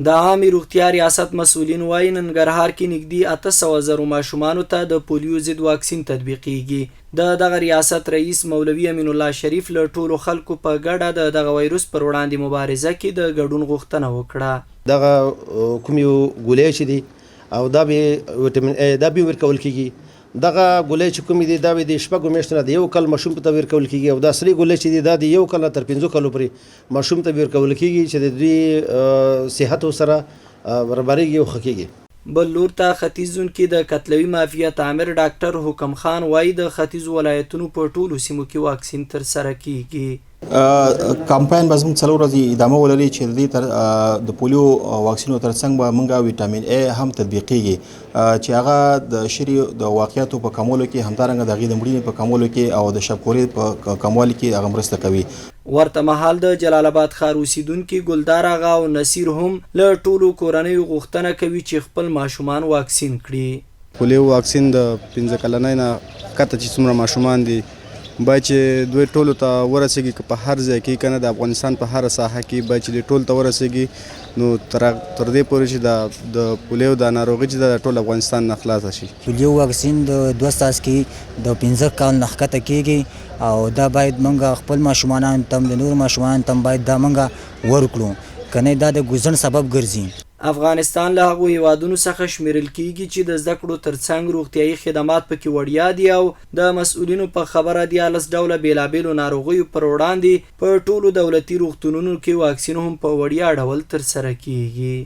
د عامې روغتیا ریاست مسؤلین وايي، ننګرهار کې نږدې 800 زرو ماشومانو ته د پولیو ضد واکسین تطبیقېږي. د دغه ریاست رئیس مولوي امین الله شریف له ټولو خلکو په ګډه د دغه ویروس پر وړاندې مبارزه کې د ګډون غوښتنه وکړه. دغه کوم یو ګولۍ چې دي او دا به ویټامین ای دا به ورکول کیږي. دغه ګولۍ چې کومې دي دا به د 6 میاشتو نه د 1 کال ماشوم ته ورکول کیږي او دا سرې ګولۍ چې دي دا د 1 کال نه تر 5 کالو پورې ماشوم ته ورکول کیږي چې د دوی صحت ورسره برابریږي او ښه کیږي. بل لور ته ختیځ زون کې د کتلوي معافیت آمر ډاکټر حکم خان وايي، د ختیځو ولایتونو په ټولو سیمو کې واکسین ترسره کیږي. کمپاین به زموږ 4 ورځې ادامه ولري چې د دې تر د پولیو واکسینو ترڅنګ به موږ ویټامین ای هم تطبیقیږي چې هغه د شري د واقعاتو په کمولو کې، همدارنګه د هغې د مړینې په کمولو کې او د شبکورې په کموالي کې هغه مرسته کوي. ورته مهال د جلال اباد ښار اوسېدونکي ګلدار اغا او نصیر هم له ټولو کورنیو غوښتنه کوي چې خپل ماشومان واکسین کړي. پولیو واکسین د 5 کلنۍ نه ښکته چې څومره ماشومان دي باید چې دوی ټولو ته ورسېږي، که په هر ځای کې که نه د افغانستان په هره ساحه کې باید چې دوی ټولو ته ورسېږي، نو تر دې پورې چې د پولیو دا ناروغي چې ده د ټول افغانستان نه خلاصه شي. پولیو واکسین د 2 څاڅکي د 5 کال نه ښکته کېږي او دا باید موږ خپل ماشومانانو ته هم د نورو ماشومانو ته هم باید دا موږ ورکړو، که نه دا د ګوزڼ سبب ګرځي. افغانستان له هغو هېوادونو څخه شمېرل کېږي چې د زده کړو ترڅنګ روغتیايي خدمات پکې وړیا دي او د مسؤلینو په خبره 13 ډوله بېلابېلو ناروغیو پر وړاندې په ټولو دولتي روغتونونو کې واکسین هم په وړیا ډول ترسره کېږي.